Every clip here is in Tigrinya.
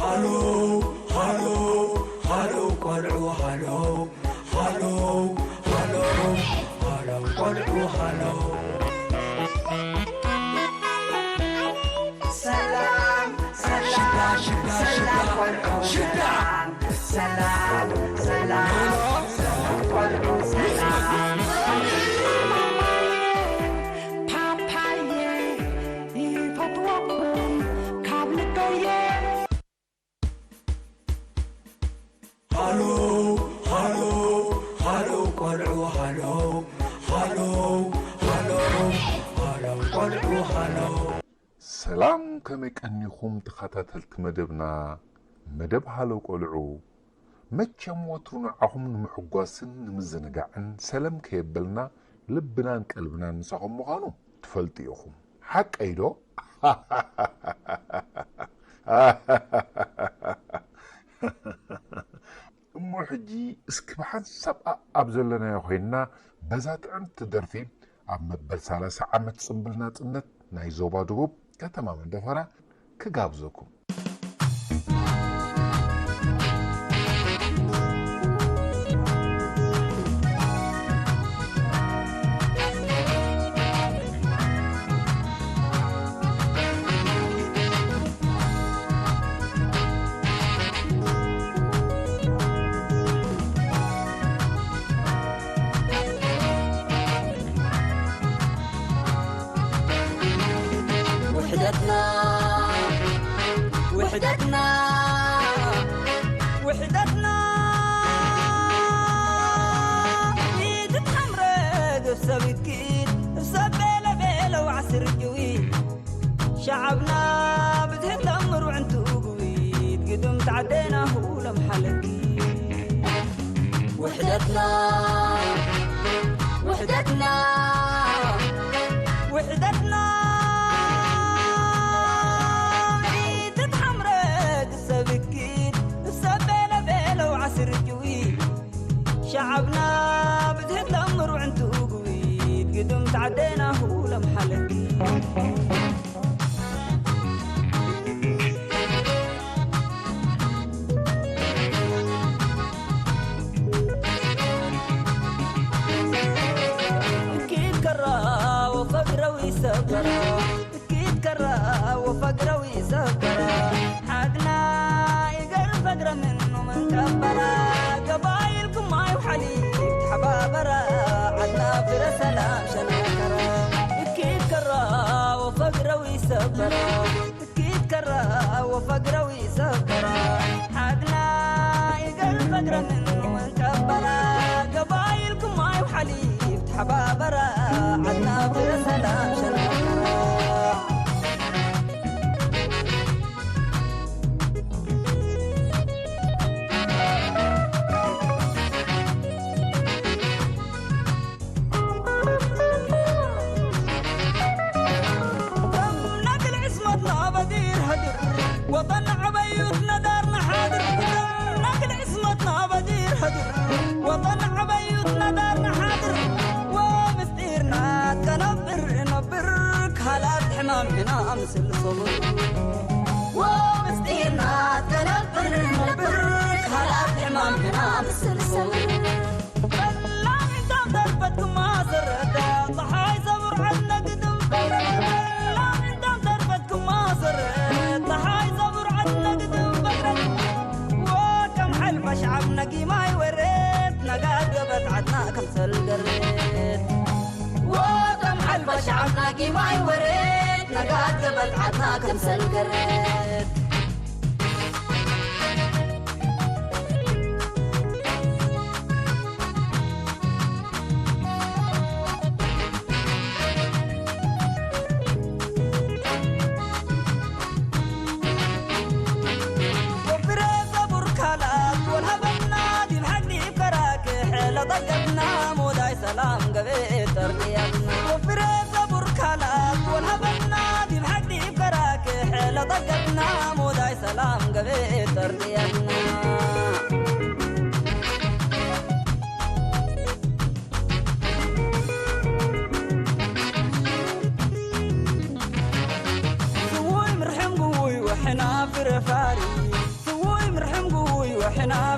ሃሎ ሃሎ ሃሎ ቆልዑ ሃሎ ሃሎ ሃሎ ሃሎ ቆልዑ ሃሎ። ሰላም ሰላም ሽታ ሽታ ሰላም ሽታ ቆልዑ ሽታ ሰላም ሰላም ሰላም ቆልዑ ሰላም። ፓፓየ ይፈትወኩም ካብ ልበየ። ሃሎ ሃሎ ሃሎ ቆልዑ ሃሎ ሃሎ ሃሎ ሃሎ ቆልዑ ሃሎ። ሰላም፣ ከመይ ቀኒኹም ተኸታተልቲ መደብና፣ መደብ ሃሎ ቆልዑ? መቸም ወትሩ ንዓኹም ንምሕጓስን ንምዝንጋዕን ሰለም ከየበልና ልብናን ቀልብናን ምሳኹም ምዃኑ ትፈልጡ ኢኹም። ሓቀይ ዶ? እሞ ሕጂ እስኪ ብሓንሳብ ኣብ ዘለናዮ ኮይንና በዛ ጥዕምቲ ደርፊ ኣብ መበል ሰላሳ ዓመት ጽምብል ናጽነት ናይ ዞባ ደቡብ ከተማ መንደፈራ ክጋብዘኩም። ውሕደትና ውሕደትና ውሕደትና ኢድ ትሓምረ ግብ ሰብ ይትኪድ ሰብ ቤለ ቤለ ዋዕስር ጅዊ ሸዓብና ብዝህት ለምር ውዕንቱ ግዊት ግድም ተዓደናሁ ለምሓለኪ ውሕደትና ውሕደትና ውሕደትና ኢትትሓምረ ግሰብኪ ሰብ ቤለ ቤለው ዓስር ጅዊ ሸዓብና ብዝህት ለምር ውዕንቱ ግዊት ግድም ተዓደናሁ ለምሓለኪ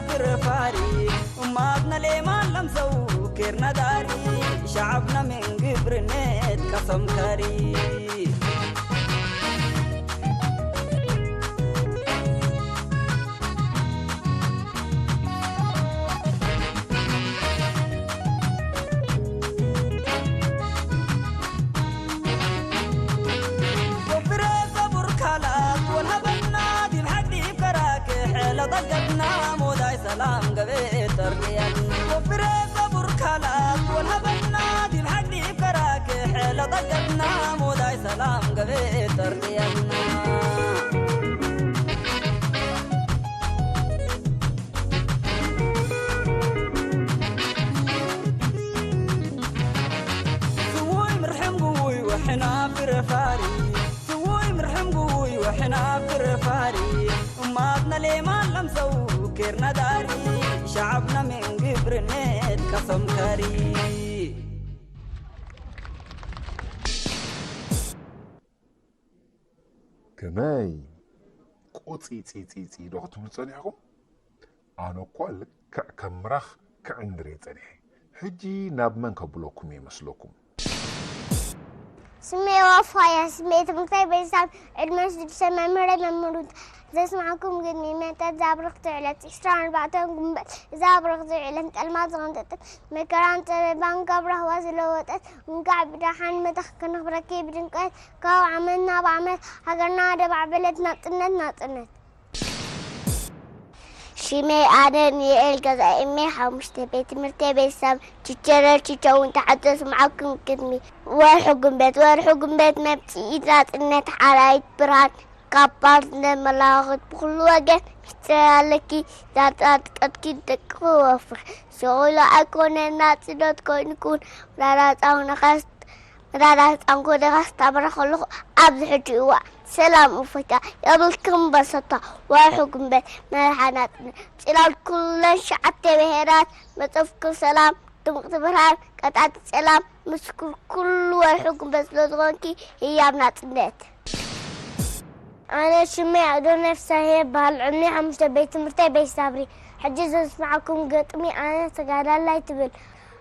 ፍርፋሪ እማትነ ሌማን ለምሰው ኬርነ ዳሪ ሻዕብነ ምን ግብርነት ከሰምከሪ ወፍረ ሰቡር ካላት ወልሃበና ዲብ ሓቂ ከራክሕ ለጠገብና ሞዳይ ሰላም ገበኤ ጠርቅየን ወፍረ ሰቡር ካላት ወልሃበና ዲብ ሓቂ ከራክሕ ለጠገብና ሞዳይ ሰላም ገበኤ ጠርቅየን ስውይ ምርሕም ግውይ ወሕና ፍረፋሪ ስውይ ምርሕም ግውይ ወሕና ፍረፋሪ እማትነ ሌማን ለምሰው ኬርነ ዳሪ ሻዕብነ ምን ግብርነት ከሰምከሪ ከመይ ቁጺጺጺጺ ዶ ክትብሉ ጸኒሕኩም? ኣነ እኳ ልክዕ ከም ምራኽ ክዕንድር እየ ጸኒሐ። ሕጂ ናብ መን ከብለኩም እየ መስለኩም? ስሜ ዋፋያ ስሜ ትምህርታይ በይሳብ ዕድመ ስድስተ መምህረይ መምህሩት ዘስማዕኩም ግን ይመጠት ዛብርኽ ትዕለት ዕስራን ኣርባዕተን ጉንበት እዛ ብርኽ ዝዕለት ጠልማ ዝቐንጠጠት መከራን ጸበባን ካብ ራህዋ ዝለወጠት እንካዕ ብደሓን መጣኽ ክነኽብረኪ ብድምቀት ካብ ዓመት ናብ ዓመት ሃገርና ደባዕ በለት ናጽነት ናጽነት። ሽመይ ኣደንኤል ገዛኢ እመይ ሓሙሽተ ቤት ትምህርተይ ቤተሰብ ቲቸረር ቲቸር እውን ተዓዘ ስምዓኩም ቅድሚ ወርሒ ጉንበት ወርሒ ጉንበት መምፅኢት ናፅነት ሓራይት ብርሃን ካብ ባርነት መላኸት ብኩሉ ወገን ሚስጥር ኣለኪ ዛጣጥቀጥኪ ደቂ ክወፍር ሸغሎ ኣይኮነ ናፅነት ኮይንኩን ራራፃው ነኸስ ራራ ህፃን ኮደኻ ስታምረ ከለኹ ኣብዚ ሕጂ እዋን ሰላም እፎይታ የብልክን በሰታ ወርሒ ጉንበት መርሓ ናፅነት ፅላል ኩለን ሸዓተ ብሄራት መፀፍኩም ሰላም ድምቅቲ ብርሃን ቀጣቲ ሰላም ምስኩል ኩሉ ወርሒ ጉንበት ስለዝኾንኪ ህያብ ናፅነት ኣነ ሽመይ ኣዶናይ ፍሳሄ ይበሃል። ዕድመይ ሓሙሽተ ቤት ትምህርተይ ቤት ሳብሪ። ሕጂ ዘስምዓኩም ገጥሚ ኣነ ተጋዳላይ ትብል።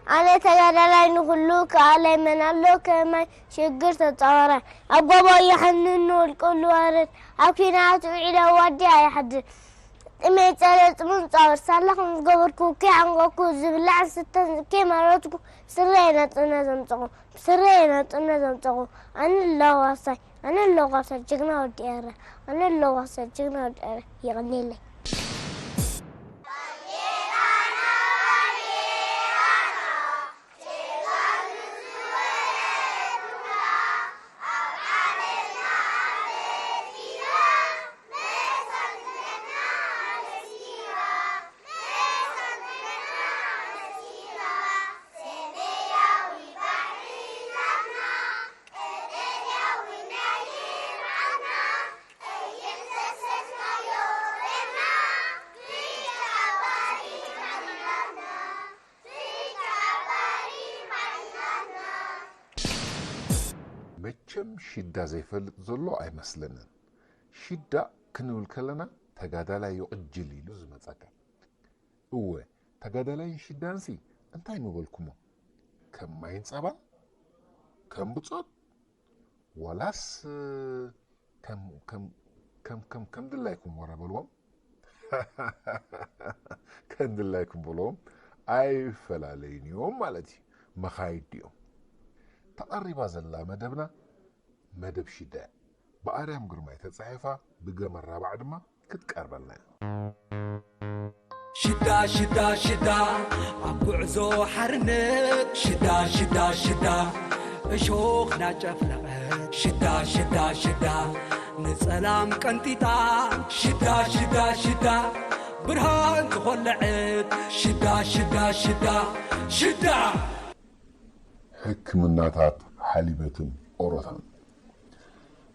ኣነ ተጋዳላይ ንኹሉ ክኣለይ መን ኣሎ ከማይ ሽግር ተጻወራይ ኣብ ጎቦ ይሓንን ንወልቀሉ ዋረድ ኣብ ኲናት ውዒለ ዋዲ ኣይሓድር ጥመይ ጸረ ጽሙን ጻወር ሳላ ከም ዝገበርኩ ከይዓንቀኩ ዝብላዕ ዝስተን ከይመረትኩ ስረይ ነጽነ ዘምጸኹ ስረይ ነጽነ ዘምጸኹ ኣነ ኣለዋሳይ ኣነ ኣለዋሳይ ጅግና ወዲ ኤረ ኣነ ኣለዋሳይ ጅግና ወዲ ኤረ የቐንየለይ። መቸም ሽዳ ዘይፈልጥ ዘሎ ኣይመስለንን። ሽዳ ክንብል ከለና ተጋዳላይ ይቕጅል ኢሉ ዝመጸካ። እወ ተጋዳላይን ሽዳንሲ እንታይ ምበልኩሞ? ከም ማይን ጸባን? ከም ብጾት? ዋላስ ከም ከም ከም ከም ከም ድላይኩም ወረ በልዎም ከም ድላይኩም በልዎም ኣይፈላለዩን እዮም ማለት እዩ። መኻይድ ድዮም? ተቐሪባ ዘላ መደብና መደብ ሽዳ እያ። ብኣርያም ግርማይ ተጻሒፋ ብገመ ኣራባዕ ድማ ክትቀርበልና እያ። ሽዳ ሽዳ ሽዳ ኣብ ጉዕዞ ሓርነት ሽዳ ሽዳ ሽዳ እሾኽ ናጨፍለቐት ሽዳ ሽዳ ሽዳ ንጸላም ቀንጢጣ ሽዳ ሽዳ ሽዳ ብርሃን ዝኾለዐት ሽዳ ሽዳ ሽዳ ሽዳ ሕክምናታት ሓሊበትን ኦሮታን።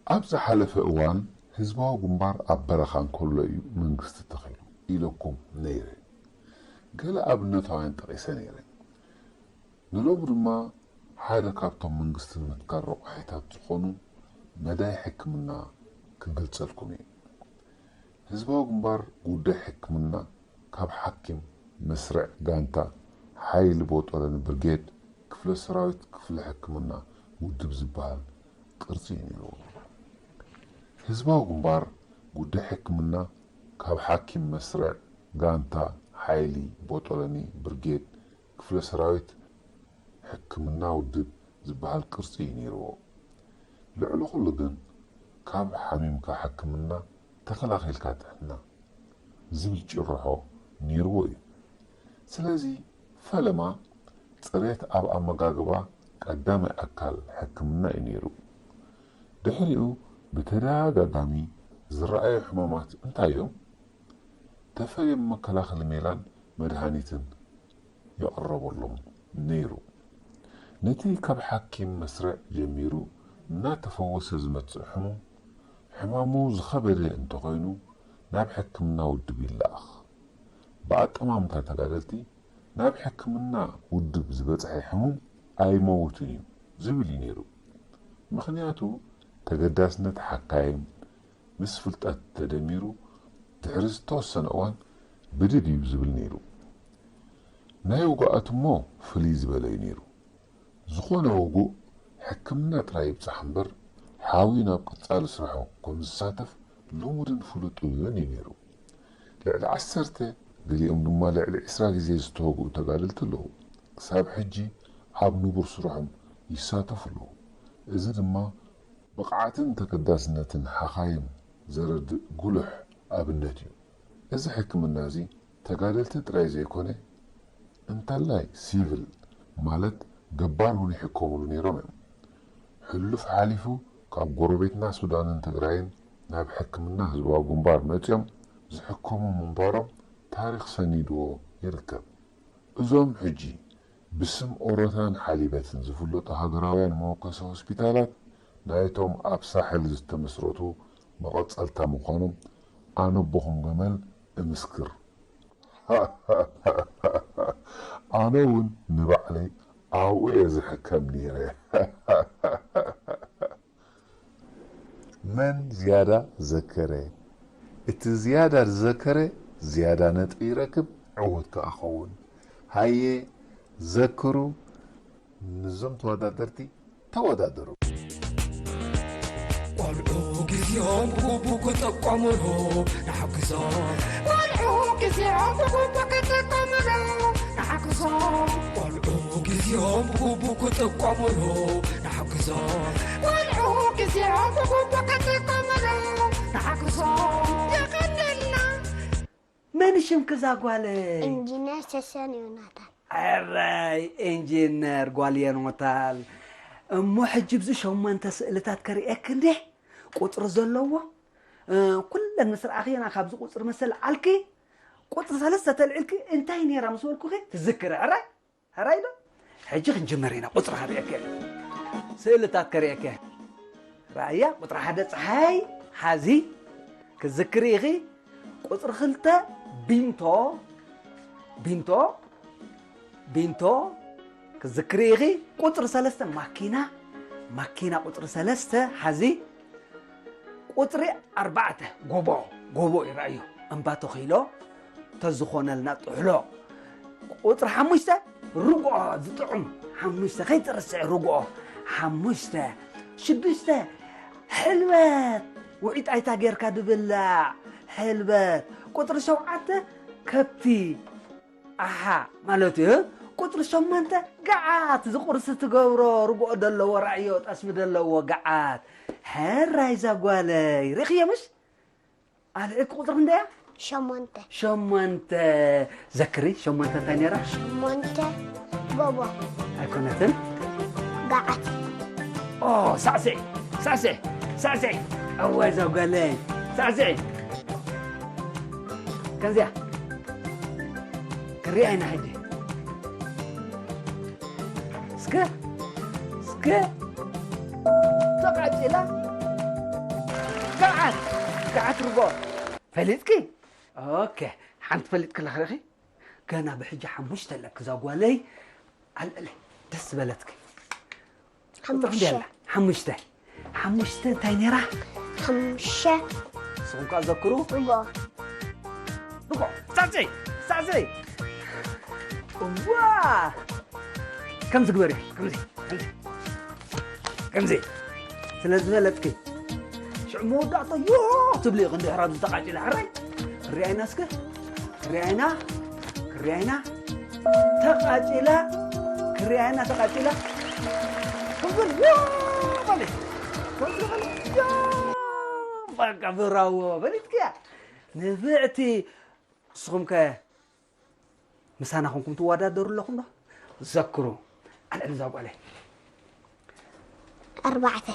ኣብ ዝሓለፈ እዋን ህዝባዊ ግንባር ኣብ በረኻ እንከሎ እዩ መንግስቲ ተኺሉ ኢለኩም ነይረ። ገለ ኣብነታውያን ጠቒሰ ነይረ። ንሎሚ ድማ ሓደ ካብቶም መንግስቲ ንምትካል ረቋሒታት ዝኾኑ መዳይ ሕክምና ክገልጸልኩም እየ። ህዝባዊ ግንባር ጉዳይ ሕክምና ካብ ሓኪም መስርዕ ጋንታ ሓይሊ ቦጦለኒ ብርጌድ ክፍለ ሰራዊት ክፍለ ሕክምና ውድብ ዝበሃል ቅርጺ እዩ ነይርዎ። ህዝባዊ ግንባር ጉዳይ ሕክምና ካብ ሓኪም መስርዕ ጋንታ ሓይሊ ቦጦለኒ ብርጌድ ክፍለ ሰራዊት ሕክምና ውድብ ዝበሃል ቅርጺ እዩ ነይርዎ። ልዕሊ ኩሉ ግን ካብ ሓሚምካ ሕክምና ተኸላኺልካ ጥዕና ዝብል ጭርሖ ነይርዎ እዩ። ስለዚ ፈለማ ጽሬት ኣብ ኣመጋግባ ቀዳማይ ኣካል ሕክምና እዩ ነይሩ። ድሕሪኡ ብተደጋጋሚ ዝረኣዩ ሕማማት እንታይ እዮም? ተፈልዮም መከላኸሊ ሜላን መድሃኒትን ይቕረበሎም ነይሩ። ነቲ ካብ ሓኪም መስርዕ ጀሚሩ እናተፈወሰ ዝመጽእ ሕሙም፣ ሕማሙ ዝኸበደ እንተኾይኑ ናብ ሕክምና ውድብ ይለኣኽ። ብኣጠማምታ ተጋደልቲ ናብ ሕክምና ውድብ ዝበጽሐ ሕሙም ኣይመውትን እዩ ዝብል እዩ ነይሩ። ምኽንያቱ ተገዳስነት ሓካይም ምስ ፍልጠት ተደሚሩ ድሕሪ ዝተወሰነ እዋን ብድድ እዩ ዝብል ነይሩ። ናይ ውጉኣት እሞ ፍልይ ዝበለ እዩ ነይሩ። ዝኾነ ውጉእ ሕክምና ጥራይ ይብጻሕ እምበር ሓውዩ ናብ ቀጻሊ ስርሑ ከም ዝሳተፍ ልሙድን ፍሉጥን እዩ ነይሩ። ልዕሊ ዓሰርተ ገሊኦም ድማ ልዕሊ ዕስራ ግዜ ዝተወግኡ ተጋደልቲ ኣለዉ። ክሳብ ሕጂ ኣብ ንቡር ስርሖም ይሳተፉ ኣለዉ። እዚ ድማ ብቕዓትን ተገዳስነትን ሓኻይም ዘረድእ ጉሉሕ ኣብነት እዩ። እዚ ሕክምና እዚ ተጋደልቲ ጥራይ ዘይኮነ እንተላይ ሲቪል ማለት ገባር እውን ይሕከሙሉ ነይሮም እዮም። ሕሉፍ ሓሊፉ ካብ ጎረቤትና ሱዳንን ትግራይን ናብ ሕክምና ህዝባዊ ግንባር መፅዮም ዝሕከሙ ምንባሮም ታሪኽ ሰኒድዎ ይርከብ። እዞም ሕጂ ብስም ኦሮታን ሓሊበትን ዝፍለጡ ሃገራውያን መወከሲ ሆስፒታላት ናይቶም ኣብ ሳሕል ዝተመስረቱ መቐጸልታ ምዃኖም ኣነ ኣቦኹም ገመል እምስክር። ኣነ እውን ንባዕለይ ኣብኡ እየ ዝሕከም ነይረ። መን ዝያዳ ዘከረ? እቲ ዝያዳ ዝዘከረ ዝያዳ ነጥቢ ይረክብ፣ ዕዉት ከኣ ኸውን። ሃየ ዘክሩ፣ ምስዞም ተወዳደርቲ ተወዳደሩ። ቆልዑ ግዜኦም ብግቡእ ክጥቀሙሉ ንሓግዞም። ቆልዑ ግዜኦም ብግቡእ ክጥቀሙሉ ንሓግዞም። ቆልዑ ግዜኦም ብግቡእ ክጥቀሙሉ ንሓግዞም። ቆልዑ ግዜኦም ብግቡእ ክጥቀሙሉ ንሓግዞም። የቐንየልና። መን ሽምኪ እዛ ጓለይ? ኢንጂነር ሰሰን ዮናታን። ኣራይ ኢንጂነር ጓል ዮናታን። እሞ ሕጂ ብዚ ሸሞንተ ስእልታት ከርእየኪ እንዴ? ቁጽሪ ዘለዎ፣ እ፣ ኩለን ምስ ረኣኽየና ካብዚ ቁጽሪ መሰል ዓልኪ፣ ቁጽሪ ሰለስተ ተልዒልኪ እንታይ ነይራ ምስ በልኩኺ ትዝክሪ? ሕራይ? ሕራይ ዶ? ሕጂ ክንጅምር ኢና። ቁጽሪ ከርእየኪ እየ። ስእልታት ከርእየኪ እየ። ረኣያ፣ ቁጽሪ ሓደ ጸሓይ ሓዚ ክትዝክሪ ኢኺ። ቁጽሪ ክልተ ቢንቶ፣ ቢንቶ፣ ቢንቶ ክትዝክሪ ኢኺ። ቁጽሪ ሰለስተ ማኪና፣ ማኪና ቁጽሪ ሰለስተ ሓዚ። ቁጽሪ ኣርባዕተ ጎቦ፣ ጎቦ ይረኣዩ። እምባ ተኺሎ ተዝኾነልና ጥሕሎ። ቁጽሪ ሓሙሽተ ርግኦ ዝጥዑም፣ ሓሙሽተ ከይትርስዕ ርግኦ። ሓሙሽተ። ሽዱሽተ ሕልበት፣ ውዒጣይታ ጌርካ ድብላዕ ሕልበት። ቁጽሪ ሸውዓተ ከብቲ ኣሓ ማለት እዩ። ቁጽሪ ሸሞንተ ገዓት፣ ዝቁርሲ ትገብሮ ርግኦ ደለዎ ራእዮ ጠስሚ ደለዎ ገዓት። ሕራይ እዛ ጓለይ ርኢኽዮ ምሽ? ኣልዒልኪ ቁጽሪ ክንደይ እያ? ሸሞንተ። ሸሞንተ። ዘክሪ፣ ሸሞንተ እንታይ ነይራ? ሸሞንተ ጎቦ። ኣይኮነትን? ገዓት። ኦ፣ ሳዕስዒ፣ ሳዕስዒ፣ ሳዕስዒ። እወ፣ እዛ ጓለይ። ሳዕስዒ። ከምዚኣ። ክሪኣ ኢና ሕጂ። እስከ፣ እስከ። ተቓጺላ። ገዓት፣ ገዓት ርጎ። ፈሊጥኪ? ኦኬ፣ ሓንቲ ፈሊጥኪ ኣለኺ። ገና ብሕጂ ሓሙሽተ ኣለኪ እዛ ጓለይ። ኣልዕሊ፣ ደስ ዝበለትኪ። ቁጽሪ ሓሙሽተ። ክንደይ ኣላ? ሓሙሽተ። ሓሙሽተ እንታይ ነይራ? ሓሙሽተ። ንስኹም ከኣ ዘክሩ። ርጎ። ርጎ። ሳዕስዒ! ኣሰይ! እዋ! ከምዚ ግበሪ፣ ከምዚ፣ ከምዚ፣ ከምዚ። ስለ ዝፈለጥኪ፣ ሽዑ መወዳእታ ዮ ትብሊ ኢኺ፣ እንድሕር ኣብዚ ተቓጺላ፣ ሕራይ? ክሪኣይና እስከ፣ ክሪኣይና፣ ክሪኣይና። ተቓጺላ፣ ክሪኣይና፣ ተቓጺላ። ከምዚ ዮ በሊ፣ ከምዚ በሊ፣ ዮ! በቃ፣ ብራዎ፣ በሊትክያ። ንፍዕቲ ንስኹም ከ ምሳና ኮንኩም ትወዳደሩ ኣለኹም ዶ? ዘክሩ። ኣልዕል እዛ ጓለይ። ኣርባዕተ።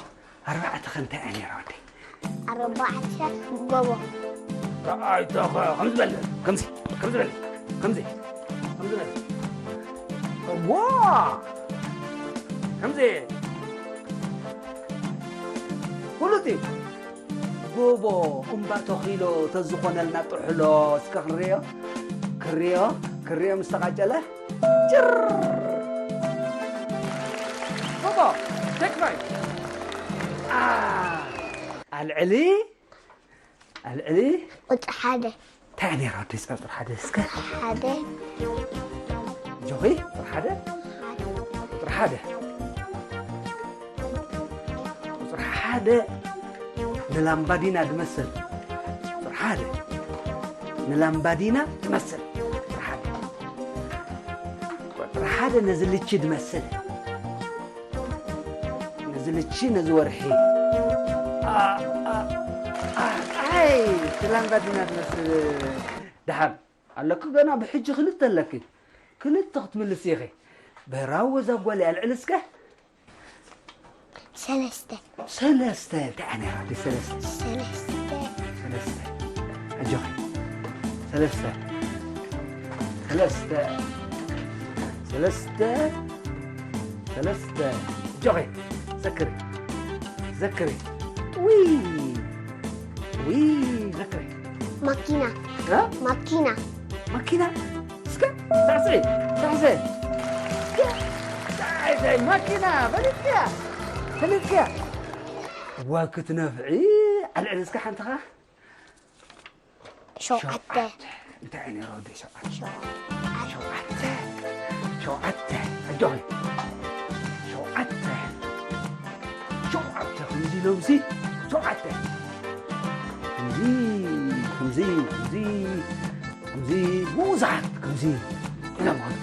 ኣርባዕተ ከ እንታይ እያ ነይራ ወደይ? ኣርባዕተ ጎቦ። ኣይተኸ ከምዚ በል። ከምዚ፣ ከምዚ በል። ከምዚ፣ ከምዚ በል። ዋ! ከምዚ። ፍሉጥ እዩ። ጎቦ እምባ ተኺሎ ተዝኾነልና ጥሕሎ እስከ ክንርእዮ፣ ክርእዮ፣ ክርእዮ ምስ ተቓጨለ ጭር። ጎቦ፣ take five። ኣ፣ ኣልዕሊ፣ ኣልዕሊ። ቁጽሪ ሓደ። እንታይ እያ ነይራ ወደይ ጸብጽር ሓደ እስከ? ሓደ። ጆኺ፣ ቁጽሪ ሓደ? ሓደ። ቁጽሪ ሓደ። ቁጽሪ ሓደ ንላምባዲና ድመስል። ቁጽሪ ሓደ ንላምባዲና ድመስል። ቁጽሪ ሓደ። ቁጽሪ ሓደ ነዚ ልቺ ድመስል። ነዚ ልቺ፣ ነዚ ወርሒ። ኣ፣ ኣ፣ ኣ፣ ኣይ፣ እቲ ላምባዲና ድመስል። ደሓን ኣለኪ፣ ገና ብሕጂ ክልተ ኣለኪ። ክልተ ክትምልሲ ኢኺ። ብራዎ እዛ ጓል እያ፣ ኣልዕሊ እስከ። ሰለስተ። ሰለስተ። እንታይ እያ ነይራ ድዩ ሰለስተ? ሰለስተ። ሰለስተ። ኣጆኺ። ሰለስተ። ሰለስተ። ሰለስተ። ሰለስተ። ኣጆኺ። ዘክሪ። ዘክሪ። ውይ። ውይ፣ ዘክሪ። ማኪና። እ? ማኪና። ማኪና? እስከ ሳዕስዒ፣ ሳዕስዒ። እስከ ሳዕስዒ፣ ማኪና፣ ፈሊጥክያ፣ ፈሊጥክያ። ዋ፣ ክትነፍዒ፣ ኣልዕል እስከ ሓንቲ ኸዓ። ሸውዓተ። ሸውዓተ። እንታይ እዩ ነይሩ ወደይ ሸውዓተ? ሸውዓተ። ሸውዓተ። ሸውዓተ። ኣጆኺ። ሸውዓተ። ሸውዓተ። ከምዚ ኢሎምሲ ሸውዓተ። ከምዚ፣ ከምዚ፣ ከምዚ፣ ከምዚ ብዙሓት ከምዚ ኢሎም ኸዱ።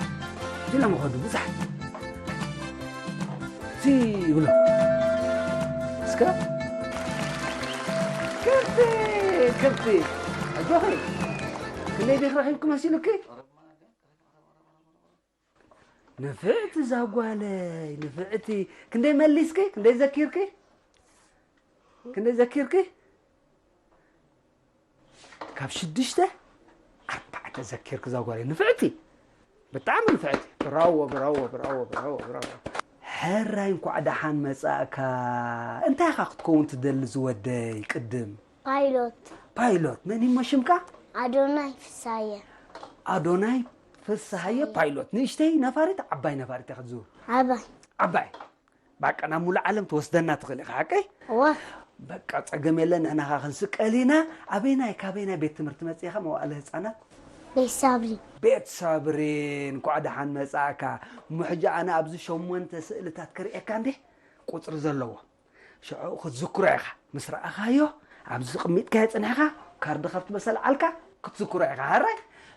ኢሎም ኸዱ ብዙሓት። ሲ ይብሎ። እስከ ከብቲ፣ ከብቲ። ኣጆኺ። ክንደይ ዲኺ ረኺብኪ መሲሉኪ? ንፍዕቲ እዛ ጓለይ፣ ንፍዕቲ። ክንደይ መሊስኪ? ክንደይ ዘኪርኪ? ክንደይ ዘኪርኪ? ካብ ሽዱሽተ ኣርባዕተ ዘኪርኪ እዛ ጓለይ። ንፍዕቲ። ብጣዕሚ ንፍዕቲ። ብራዎ፣ ብራዎ፣ ብራዎ፣ ብራዎ፣ ብራዎ። ሕራይ እንኳዕ ደሓን መጻእካ። እንታይ ኢኻ ክትከውን ትደሊ ዝወደይ ቅድም? ፓይሎት። ፓይሎት። መን እሞ ሽምካ? ኣዶናይ ፍሳየ። ኣዶናይ ፍስሃየ ፓይሎት። ንእሽተይ ነፋሪት፣ ዓባይ ነፋሪት ኢኻ ትዝውር? ዓባይ። ዓባይ። በቃ ናብ ሙሉእ ዓለም ትወስደና ትኽእል ኢኻ፣ ሓቀይ? እወ። በቃ ጸገም የለን፣ ንሕና ኸኣ ክንስቀል ኢና። ኣበየናይ፣ ካበየናይ ቤት ትምህርቲ መጺእኻ፣ መዋእለ ህጻናት? ቤት ሳብሪ። ቤት ሳብሪ፣ እንኳዕ ደሓን መጻእካ። እሞ ሕጂ ኣነ ኣብዚ ሸሞንተ ስእልታት ክርእየካ እንዴ? ቁጽሪ ዘለዎ። ሽዑ ክትዝክሮ ኢኻ። ምስ ረኣኻዮ፣ ኣብዚ ቅሚጥካዮ ጽኒሕካ፣ ካርዲ ካብ ትመሰል ዓልካ ክትዝክሮ ኢኻ። ሕራይ፣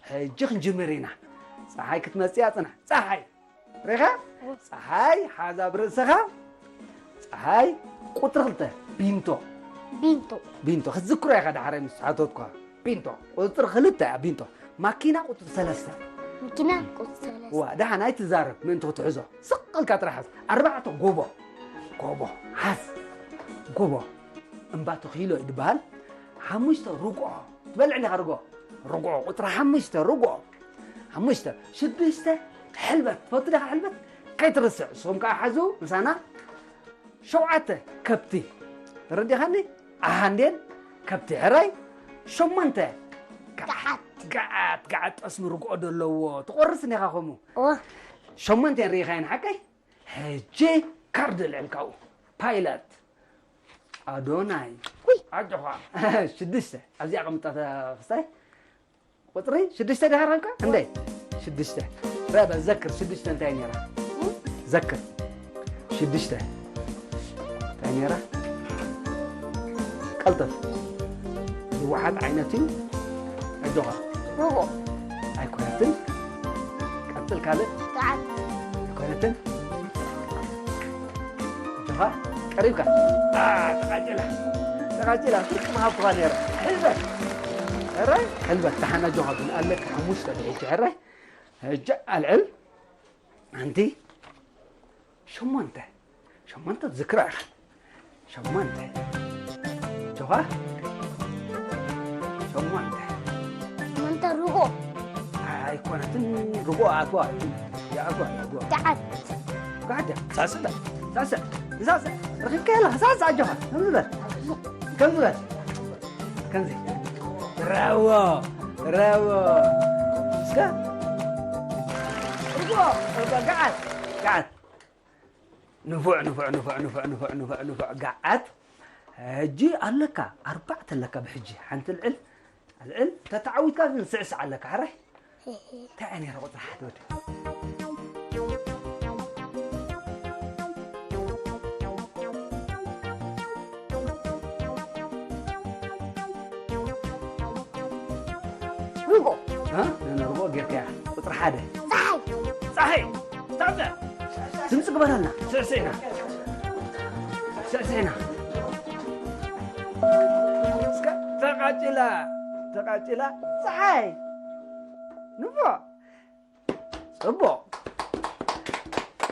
ሕጂ ክንጅምር ኢና። ጸሓይ ክትመጽእ እያ፣ ጽናሕ። ጸሓይ! ርኢኻ? ጸሓይ፣ ሓዛ ኣብ ርእስኻ። ጸሓይ፣ ቁጽሪ ክልተ፣ ቢንቶ። ቢንቶ። ቢንቶ። ክትዝክሮ ኢኻ፣ ዳሕራይ ምስ ሓተትኳ። ቢንቶ። ቁጽሪ ክልተ እያ፣ ቢንቶ። ማኪና ቁጽሪ ሰለስተ። ማኪና ቁጽሪ ሰለስተ። ዋ፣ ደሓን ኣይትዛረብ፣ ምእንቲ ክትሕዞ። ስቕ ኢልካ ጥራሕ ሓዝ። ኣርባዕተ፣ ጎቦ። ጎቦ። ሓዝ። ጎቦ። እምባ ተኺሎ እዩ ዝበሃል። ሓሙሽተ፣ ርግኦ። ትበልዕ እንዲኻ ርግኦ። ርግኦ፣ ቁጽሪ ሓሙሽተ፣ ርግኦ። ሓሙሽተ። ሽዱሽተ፣ ሕልበት። ትፈቱ ዲኻ ሕልበት? ከይትርስዕ። ንስኹም ከኣ ሓዙ፣ ምሳና። ሸውዓተ፣ ከብቲ። ተረዲኻኒ? ኣሃ እንዴን ከብቲ። ሕራይ? ሸሞንተ፣ ገዓት። ገዓት። ገዓት፣ ገዓት ጠስሚ ርግኦ ዘለዎ። ትቖርስ እንዲኻ ከምኡ። እወ። ሸሞንተ ርኢኻየን ሓቀይ? ሕጂ ካርድ ልዕል ካብኡ። ፓይለት። ኣዶናይ። ውይ። ኣጆኻ። ሽዱሽተ። ኣብዚኣ ቀምጣ ተኽስታይ። ቁፅሪ ሽዱሽተ ድሃር ሃብካ እንደ ሽዱሽተ ረበ ዘክር ሽዱሽተ እንታይ ነራ ዘክር ሽዱሽተ እንታይ ነራ ቀልጠፍ ዝወሓጥ ዓይነት እዩ። ኣጆኻ ሩጎ ኣይኮነትን። ቀጥል ካልእ ገዓት ኣይኮነትን። ኣጆኻ ቀሪብካ ተቃጭላ ተቃጭላ ፍርቂ ምሃብኩኻ ነረ ሕልበት ረ ሕልበት ተሓና ኣጆኻ ግን ኣለካ ሓሙሽተ ብሕጂ ሕራይ ሕጂ ኣልዕል ኣንቲ ሸሞንተ ሸሞንተ ትዝክራ ኢኻ ሸሞንተ ጆኻ ሸሞንተ ሸሞንተ ሩጎ ኣይኮነትን ርጎ ኣትዋ ይኣትዋ ርጎ ገዓት ጋደ ሳስበ ሳሰ ሳሰ ረኺብካ ያለ ሳሰ ኣጆኻ ከምዚ በል ከምዚ በል ከምዚ ብራዎ ብራዎ እስከ ርጎ ርጎ ገዓት ገዓት ንፉዕ ንፉዕ ንፉዕ ንፉዕ ንፉዕ ንፉዕ ንፉዕ ገዓት ሕጂ ኣለካ ኣርባዕተ ኣለካ ብሕጂ ሓንቲ ልዕል ልዕል ተተዓዊትካ ግን ስዕስዕ ኣለካ ሕራይ እንታይ እያ ነይራ ቁፅሪ ሓደ ወዲ ሩጎ እ? ነነርጎ ጌርካያ ቁፅሪ ሓደ ፀሓይ ፀሓይ ታብዛ ድምፂ ግበረልና ስዕስዕና ስዕስዕና እስከ ተቃጭላ ተቃጭላ ፀሓይ ንፎ ፅቡቅ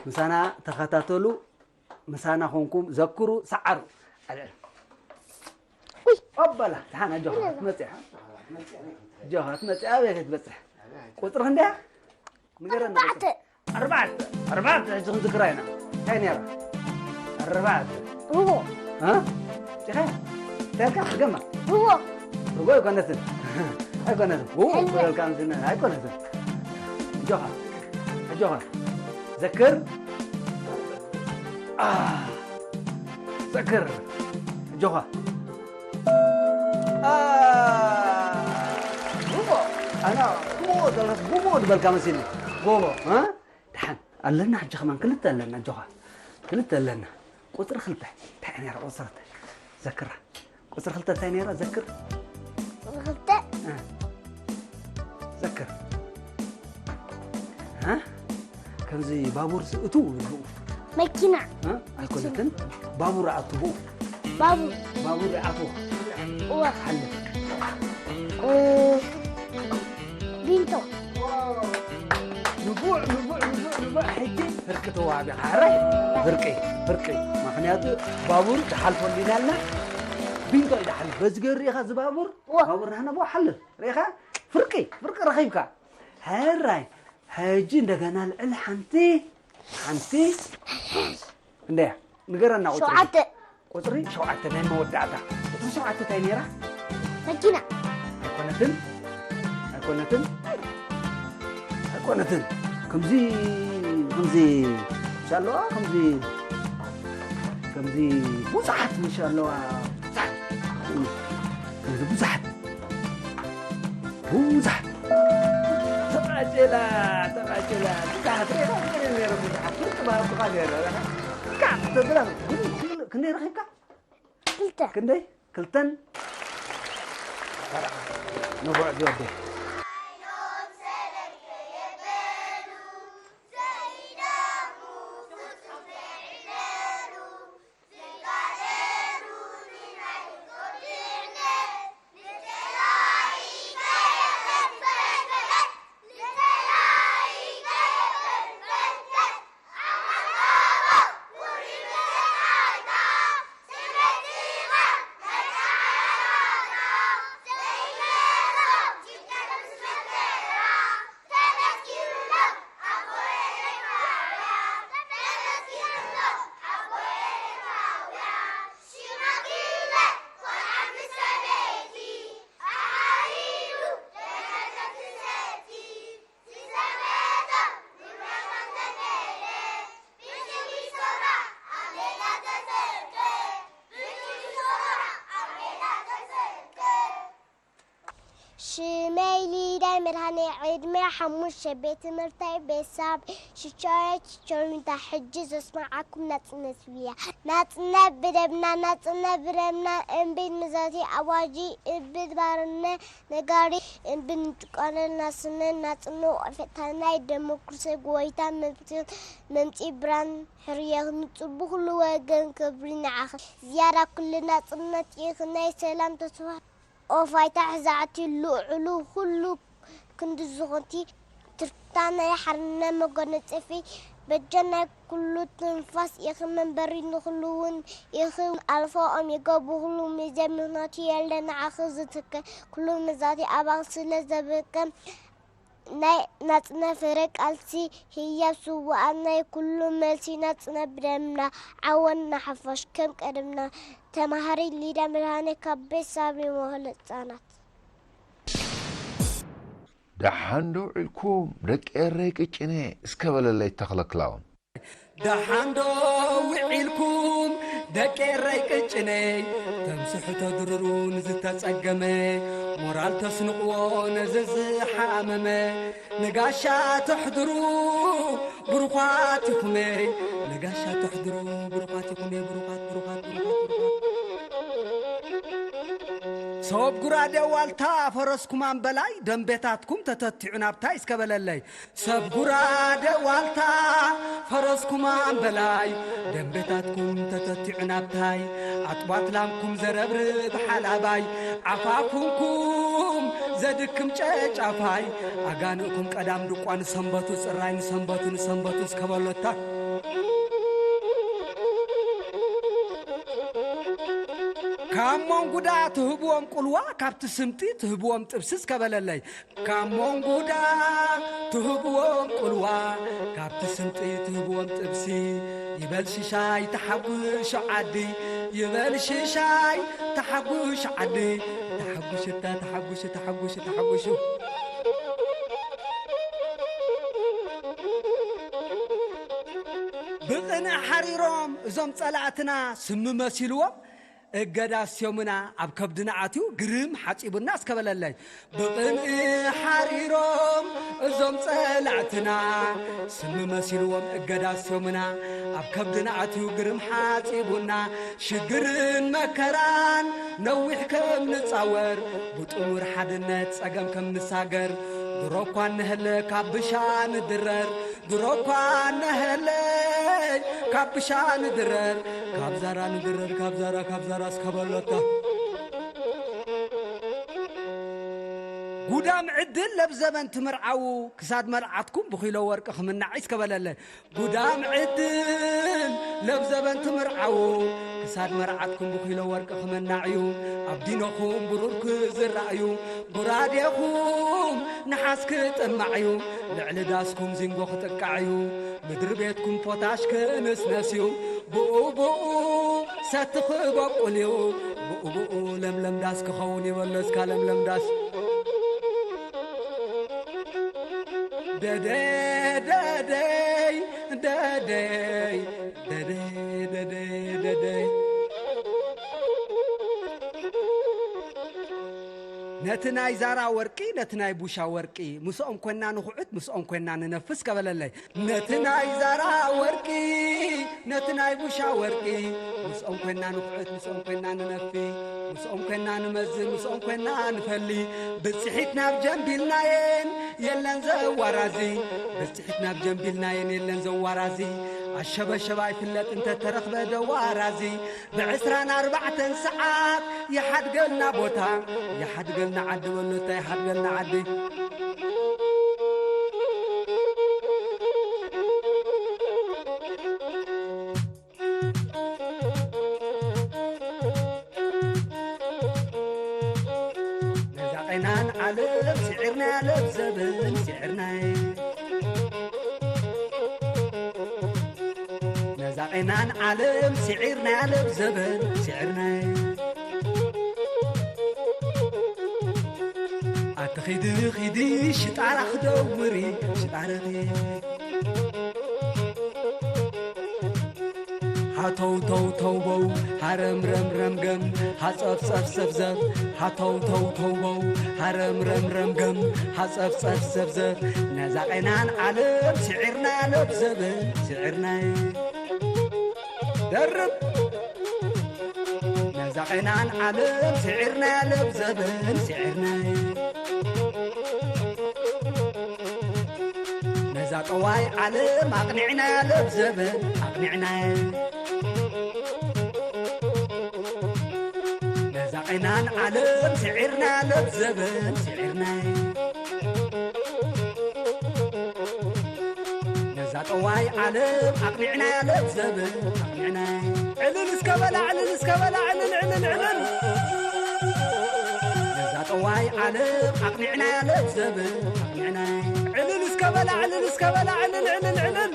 ምሳና ተኸታተሉ ምሳና ኮንኩም ዘክሩ ሰዓሩ ኣልዕል ኦበላ ደሓን ኣጆኻ ትመፅእ ኢኻ ኣጆኻ ትመፅእ ኣበይ ክትበፅሕ ቁፅሪ ክንደያ ንገረና ኣርባዕተ ኣርባዕተ ኣርባዕተ ሕጂ ክንዝክራ ኢና እንታይ ነይራ ኣርባዕተ ሩጎ እ? ጭኸ ተልካ ገማ ሩጎ ርጎ ኣይኮነትን ኣይኮነትን ው ሕልበት። በልካ ምስና ኣይኮነትን ኣጆኻ ኣጆኻ ዘክር አ፣ ዘክር ኣጆኻ አ፣ ሩጎ ኣና ሩጎ ዘለስ ቡቡ ዝበልካ መሲኒ ጎቦ እ? ደሓን ኣለና ሕጂ ከማን ክልተ ኣለና ኣጆኻ ክልተ ኣለና ቁፅሪ ክልተ እንታይ ነራ ቁፅሪ ክልተ ዘክራ ቁፅሪ ክልተ እንታይ ነራ ዘክር ክልተ እ፣ ዘክር እ? ከምዚ ባቡር እቱ ብኡ መኪና እ? ኣይኮነትን ባቡር ኣቱ ብኡ ባቡር ባቡር ኣቱ እወ ሓልፍ እ፣ ቢንቶ ንቡዕ ንቡዕ ንቡዕ ንቡዕ ሕጂ ፍርቂ ተዋቢኻ ሕራይ ፍርቂ ፍርቂ ምክንያቱ ባቡር ዝሓልፈሉ ኢና ኣልና ቢንቶ እዩ ዝሓልፍ በዚ ገይሩ ርኢኻ እዚ ባቡር ዋ። ባቡር ናህና ብኡ ሓልፍ ርኢኻ ፍርቂ ፍርቂ ረኺብካ ሕራይ ሕጂ እንደገና ልዕል ሓንቲ ሓንቲ እንደያ ንገረና ቁፅሪ ሸውዓተ ቁፅሪ ሸውዓተ ናይ መወዳእታ ቁፅሪ ሸውዓተ እንታይ ነይራ መኪና ኣይኮነትን ኣይኮነትን ኣይኮነትን ከምዚ ከምዚ ምሽ ኣለዋ ከምዚ ከምዚ ብዙሓት ምሽ ኣለዋ ብዙሓት ከምዚ ብዙሓት ብዙሓት ተቃጭላ ተቃጭላ ብዙሓት ሬራ ነረ ብዙሓት ፍርቂ ባርኩኻ ነረ ካብ ተብላ ክንደይ ረኺብካ ክልተ ክንደይ ክልተን ንፉዕ ዝወደ ሽመይ ሊዳ መድሃኔ ዕድመ ሓሙሽተ ቤት ትምህርታይ ቤሳብ ሽሻይ ቸሉንታ ሕጂ ዘስማዓኩም ናጽነት ብያ ናጽነት ብደምና ናጽነት ብደምና እምቢን ምዛቲ ኣዋጂ እብድ ባርነ ነጋሪ እምቢን ጭቆነ ናስነ ናጽኖ ፈታናይ ደሞክራሲ ጎይታ መምጽ መምጺ ብራን ሕርየት ንጽቡ ኩሉ ወገን ክብሪ ንዓኽ ዝያዳ ኩሉ ናጽነት ኢኽ ናይ ሰላም ተስፋ ኦፋይታ ሕዛዕቲ ልዑሉ ኩሉ ክንዲ ዝኾንቲ ትርታ ናይ ሓርነት መጎናጸፊ በጃ ናይ ኩሉ ትንፋስ ኢኺ መንበሪ ንኹሉ እውን ኢኺ ኣልፋ ኦሜጋ ብኹሉ ሚዛን ምኽንያቱ የለ ንዓኺ ዝትከ ኩሉ መዛቲ ኣባኽ ስለ ዘበቀ ናይ ናጽነት ፍረ ቃልሲ ህያብ ስውኣት ናይ ኩሉ መልሲ ናጽነት ብደምና ዓወት ንሓፋሽ ከም ቀደምና ተማሃሪ ሊዳ ብርሃነ ካብ ቤት ሳብሪ መዋእለ ህጻናት። ደሓን ዶ ውዒልኩም ደቂ ኤረይ ቅጭኔ እስከ በለለይ ተኽለ ክላውን። ደሓን ዶ ውዒልኩም ደቂ ኤረይ ቅጭነይ ተምስሑ ተድርሩ ንዝተጸገመ ሞራል ተስንቕዎ ነዚ ዝሓመመ ንጋሻ ተሕድሩ ብሩኻት ኢኹመይ ንጋሻ ተሕድሩ ብሩኻት ኢኹመይ ብሩኻት ብሩኻት ብሩኻት ብሩኻት ሰብ ጉራዴ ዋልታ ፈረስኩም ኣምበላይ ደንቤታትኩም ተተቲዑ ናብታይ እስከ በለለይ ሰብ ጉራደ ዋልታ ፈረስኩም ኣምበላይ ደንቤታትኩም ተተቲዑ ናብታይ ኣጥባት ላምኩም ዘረብርብ ሓላባይ ዓፋፉንኩም ዘድክም ጨጫፋይ ኣጋንእኩም ቀዳም ድቋ ንሰንበቱ ጽራይ ንሰንበቱ ንሰንበቱ እስከበሎታ ካብ መንጉዳ ትህብዎም ቁልዋ ካብቲ ስምጢ ትህብዎም ጥብሲ እስከበለለይ ካብ መንጉዳ ትህብዎም ቁልዋ ካብቲ ስምጢ ትህብዎም ጥብሲ ይበል ሽሻይ ተሓጉሹ ዓዲ ይበል ሽሻይ ተሓጉሹ ዓዲ ተሓጉሽታ ተሓጉሹ ተሓጉሹ ተሓጉሹ ብቕንኢ ሓሪሮም እዞም ጸላእትና ስሚ መሲልዎም እገዳ ኣስዮምና ኣብ ከብድና ኣትዩ ግርም ሓጺቡና እስከ በለለይ ብቕንኢ ሓሪሮም እዞም ጸላእትና ስሚ መሲልዎም እገዳ ኣስዮምና ኣብ ከብድና ኣትዩ ግርም ሓጺቡና ሽግርን መከራን ነዊሕ ከም ንጻወር ብጥሙር ሓድነት ጸገም ከም ንሳገር ድሮ እኳ እንህለ ካብ ብሻ ንድረር ድሮ እኳ እነሀለይ ካብ ብሻ ንድረር ካብ ዛራ ንድረር ካብ ዛራ ካብ ዛራ እስከ በሎታ ጉዳም ዕድል ለብዘበን ትምርዓዉ ክሳድ መርዓትኩም ብኪሎ ወርቂ ክምናዕ እስከ በለለ ጉዳም ዕድል ለብዘበን ትምርዓዉ ክሳድ መርዓትኩም ብኪሎ ወርቂ ክምናዕ እዩ ኣብ ዲኖኹም ብሩር ክዝራእ እዩ ጉራዴኹም ንሓስ ክጥማዕ እዩ ልዕሊ ዳስኩም ዚንጎ ክጥቃዕ እዩ ምድሪ ቤትኩም ፖታሽ ክንስነስ እዩ ብኡ ብኡ ሰቲ ክበቁል እዩ ብኡ ብኡ ለምለም ዳስ ክኸውን ይበሎ እስካ ለምለም ዳስ ደደ ደደይ ደደይ ደደ ደደ ደደ ነቲ ናይ ዛራ ወርቂ ነቲ ናይ ቡሻ ወርቂ ምስኦም ኮና ንኹዕት ምስኦም ኮና ንነፍስ ከበለለይ ነቲ ናይ ዛራ ወርቂ ነቲ ናይ ቡሻ ወርቂ ምስኦም ኮና ንኹዕት ምስኦም ኮና ንነፊ ምስኦም ኮና ንመዝን ምስኦም ኮና ንፈሊ ብፅሒት ናብ ጀምቢልናየን የለን ዘዋራዚ ብፅሒት ናብ ጀምቢልናየን የለን ዘዋራዚ ኣሸበሸባ ይፍለጥ እንተተረኽበ ደዋራዚ ብዕስራን ኣርባዕተን ሰዓት ይሓድገልና ቦታ ይሓድገልና ዓዲ በሎታ ይሓድገልና ዓዲ ነዛ ቐናን ዓለም ስዒርናያ ለብዘበን ስዒርናይ ነዛ ቐናን ዓለም ስዒርናያ ለብዘበን ስዒርናይ ኣቲ ኺዲ ኺዲ ሽጣራ ክደውሪ ሽጣረኺ ሃተው ተው ተውበው ሃረም ረም ረም ገም ሃጸፍ ጸፍ ዘብ ዘብ። ሃተው ተው ተውበው ሃረም ረም ረም ገም ሃጸፍ ጸፍ ዘብ ዘብ። ነዛ ቄናን ዓለም ስዒርና ለብ ዘበን ስዒርናይ። ደርብ ነዛ ቄናን ዓለም ስዒርና ለብ ዘበን ስዒርናይ። ነዛ ጠዋይ ዓለም ኣቕኒዕናያ ለብ ዘበን ኣቕኒዕናያ። ነዛ ቄናን ዓለም ስዒርናያ ለብ ዘበን ስዒርናያ። ነዛ ጠዋይ ዓለም ኣቕኒዕናያ ለብ ዘበን ኣቕኒዕናያ። ዕልል እስከ በላ ዕልል እስከ በላ ዕልል ዕልል ዕልል። ነዛ ጠዋይ ዓለም ኣቕኒዕናያ ለብ ዘበን ኣቕኒዕናያ። ዕልል እስከ በላ ዕልል እስከ በላ ዕልል ዕልል ዕልል።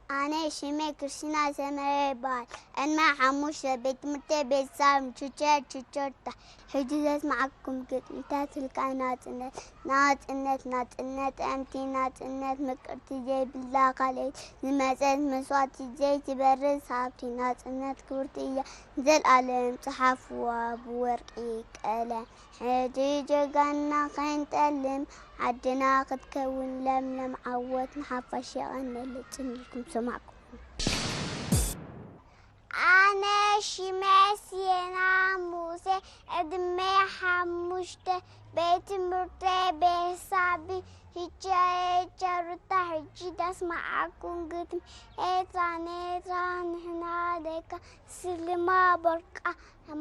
ኣነ ሽመይ ክርስቲና ሰመረ ይበሃል። ዕድመ ሓሙሽተ፣ ቤት ትምህርተይ ቤት ሳም ችቸር ችቸርታ። ሕጂ ዘስማዓኩም ግጥምታት ህልቃ ናጽነት። ናጽነት፣ ናጽነት ጥዕምቲ፣ ናጽነት ምቅርቲ ዘይብላ ካልኣይቲ ዝመጸት መስዋዕቲ ዘይትበርስ ሃብቲ። ናጽነት ክብርቲ እያ ንዘልኣለም ጽሓፍዋ ብወርቂ ቀለም። ሕጂ ጀጋና ከይንጠልም ዓድና ክትከውን ለምለም ዓወት ንሓፋሽ የቐንየለይ። ጽን ኢልኩም ሰማዕኩም። ኣነ ሽመይ ሲና ሙሴ፣ ዕድመይ ሓሙሽተ፣ ቤት ትምህርተይ ቤሳቢ፣ ሽቸየ ቸሩታ። ሕጂ ዳስማዓኩም ግጥሚ ኤትራን ኤትራን ንሕና ደቃ ስልማ በርቃ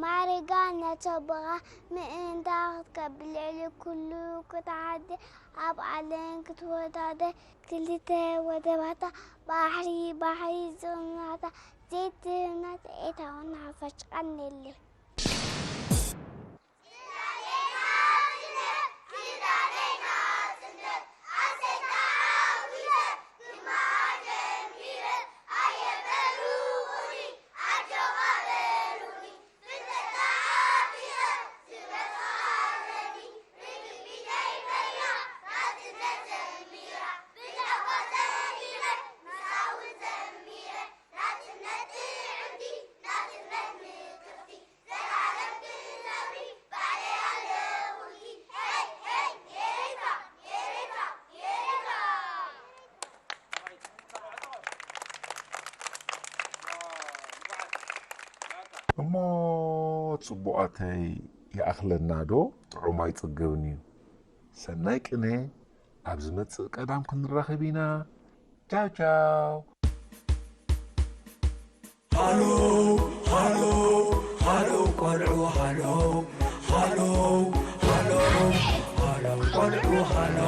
ማዕሪጋ ነተበቓ ምእንታ ክትከብ ልዕሊ ኩሉ ክትዓደ ኣብ ዓለም ክትወዳደር ክልተ ወደባታ ባሕሪ ባሕሪ ዝቕናታ ዘይትህብና ኤታውን ሓፋሽ ቀንየለይ። እሞ ጽቡቓተይ ይኣኽለና ዶ? ጥዑም ኣይጽገብን እዩ። ሰናይ ቅነ፣ ኣብ ዝመጽእ ቀዳም ክንራኸብ ኢና። ቻው ቻው። ሃሎ ሃሎ ሃሎ ቆልዑ ሃሎ ሃሎ ሃሎ ሃሎ ቆልዑ ሃሎ።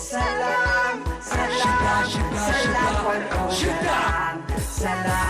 ሰላም ሰላም ሽታ ሽታ ሰላም ሽታ ቆልዑ ሽታ ሰላም ሰላም